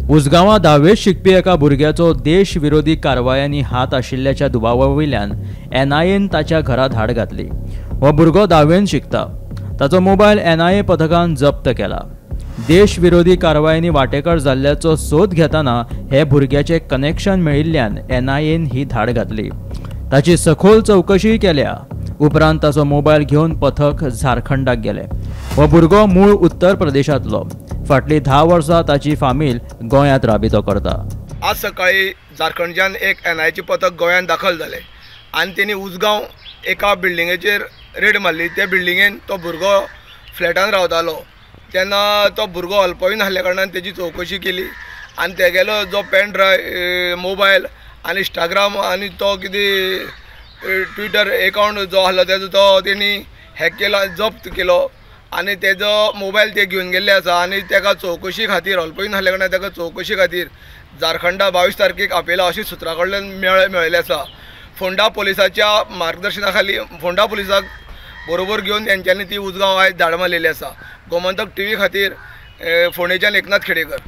उसगांवां धावेंत शिकपी एका भुरग्याचो देश विरोधी कारवायांनी हात आशिल्ल्याच्या दुबावा वयल्यान एनआयएन ताच्या घरा धाड घातली. हो भुरगो धावेंत शिकता. ताचो मोबायल एनआयए पथकान जप्त केला. देश विरोधी कारवायांनी वांटेकार जाल्ल्याचो सोद घेतना हे भुरग्याचे कनेक्शन मेळिल्ल्यान एनआयएन ही धाड घातली. ताची सखोल चवकशीय केल्या. उपरांत ताचो मोबायल घेवन पथक झारखंडाक गेले. हो भुरगो मूळ उत्तर प्रदेशांतलो. फाटली 10 वर्सां ताची फामील गोंयांत राबितो करता. आज सकाळी झारखंडच्यान एक एनआयएचें पथक गोंयांत दाखल जालें आनी तेणी उसगांव एका बिल्डिंगेचेर रेड मारली. त्या बिल्डिंगेन तो भुरगो फ्लॅटान रावतालो. तेन्ना तो भुरगो अल्पवयीन आसल्या कारणान तेजी चवकशी केली आनी तेगेलो जो पेन ड्रायव, मोबायल आनी इंस्टाग्राम आनी तो कितें ट्विटर एकावंट जो आसलो तेजो तो तेणी हॅक केलो, जप्त केलो आनी तेजो मोबायल ते घेवन गेल्ले आसा. आनी तेका चवकशी खातीर, अल्पवयीन आसल्या कारणान तेका चवकशी खातीर झारखंडा 22 तारखेक आपयला अशी सुत्रां कडल्यान मेळिल्लें आसा. फोंडा पुलिसाच्या मार्गदर्शना खाली फोंडा पुलिसाक बरोबर घेवन तेंच्यांनी ती उसगांव आयज धाड मारलेली आसा. गोमंतक टीव्ही खातीर फोंडेच्यान एकनाथ खेडेकर.